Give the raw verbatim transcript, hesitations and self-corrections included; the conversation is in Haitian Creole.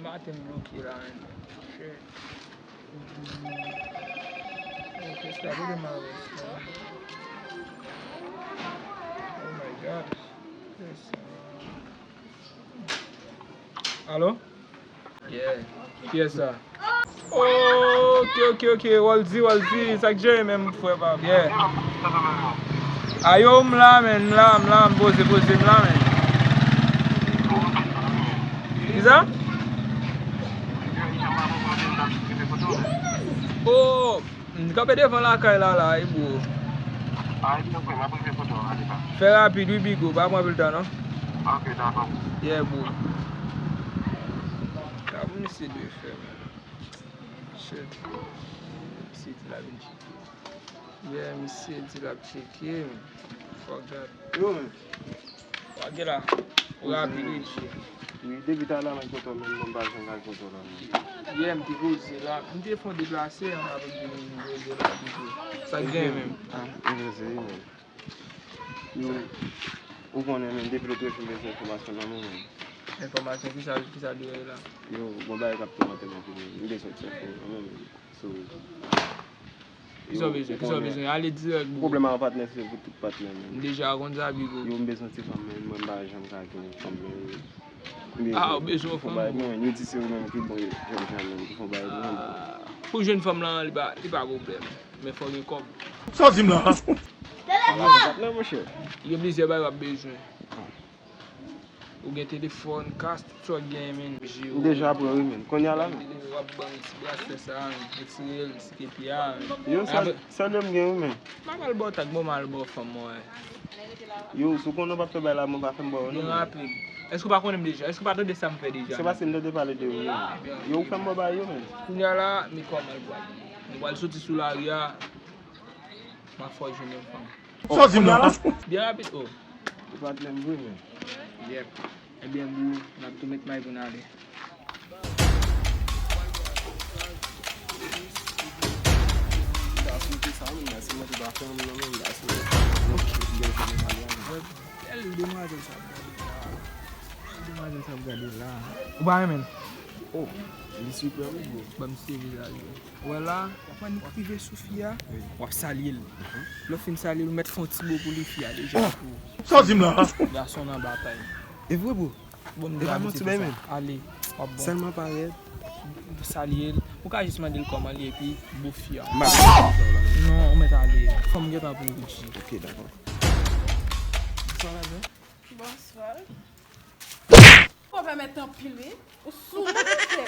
Maten m bloke la, menn. Shit. Ok, stop. Ou te mal, stop. Oh my God. Yes. Alo? Yeah. Kiyès sa? Ok, ok, ok. Roldy, Roldy. Sa k jere menm, frè pa m? Yeah. A yo, m la, menn. M la, m la. M poze, poze. M la, menn. Kisa? Oh, m kanpe devan lakay la, la, wi, bro. Fè rapid, wi, bigo. Pa pran anpil tan, non. Ok, dakò. Yeah, bro. Sa pou misye dwe fè, menn. Shit. Misye di l ap vin tcheke. Yeah, misye di l ap tcheke, menn. Fuck that. Yo, menn. Wage la. Ou rapid, wi. Wi, depi talè mwen kontan, menn, mwen pa janm ka kontan la, menn. Yeah, m te poze la. M te fè yon deplase, an, avèk de, de, de la, pito. Sa k gen menm? Ah, enterese, wi, menn. Yo, ou konnen, menn, depi lòt jou m bezwen enfòmasyon nan men w, menn. Enfòmasyon? Kisa, kisa li ye la? Yo, gon bagay k ap toumante m anpil, menn. M bezwen ti enfòmasyon nan men w, menn. So, kisa w bezwen? Kisa w bezwen? Ale dirèk, bro. Pwoblèm a yon patnè, se pou tout patnè, menn. M deja konn sa, bigo. Yo, m bezwen ti fanm, menn. Mwen, m pa janm ka gen fanm, menn. Ah, ou bezwen yon fanm? Mwen, yo di se ou menm ki bon, jèn jan menm, ki fè yon bagay pou mwen. Ah, pou jwenn fanm lan, li pa, li pa pwoblèm. Men fò gen kòb. Sa w di m la? Patnè, monchè. Gen plizyè bagay w ap bezwen. Ou gen telefòn, kas, tout sa w gen, menn. M deja pran, wi, menn. Kounye a la, menn. W ap ban m ti braslè sa, menn. Retire l, ti kepi a, menn. Yo, sa, sa menm gen, wi, menn. M ap al ba w tag, bon, m al ba w fanm mwen. Yo, si w konnen w p ap fè bagay la, mwen pa fè m ba w, non, menn. Byen rapid. Èske w pa konnen m deja? Èske w pa tande sa m fè deja? Se paske m tande pale de ou, menn. Yo, ou fè m ba w bagay yo, menn. Kounye a la, men kòman l pral. Nou pral soti sou lari a. M ap fè w jwenn yon fanm. Sa w di m la? Byen rapid, oh. Ou pa t menm vre, menn. Yep. Ebyen, bro, n ap tou met may pou n ale. Bèl demwazèl sa ap gade la. Bèl demwazèl sa ap gade la. Ou pa renmen l? Oh, li sipè wi, bro. Ban m sere la, bro. Wè la, w ap annik rive sou fi a, w ap salye l. Lè w fin salye l, ou mèt fè yon ti mo pou li, fi a deja pou ou. Sa w di m la? Gason nan batay. E vre, bro? Bon, m deja abitye fè sa. Ale, w ap bon. Sèlman parèt. Salye l. Ou ka jis mande l kòman l ye, epi bo fi a. M pa konn sa w la menm. Non, ou mèt ale. Fanm gentan pran Gucci. Ok, dakò. Bonswa, madanm. Bonswa. Ou pa mèt anpil, wi. Ou sou mwen, monchè.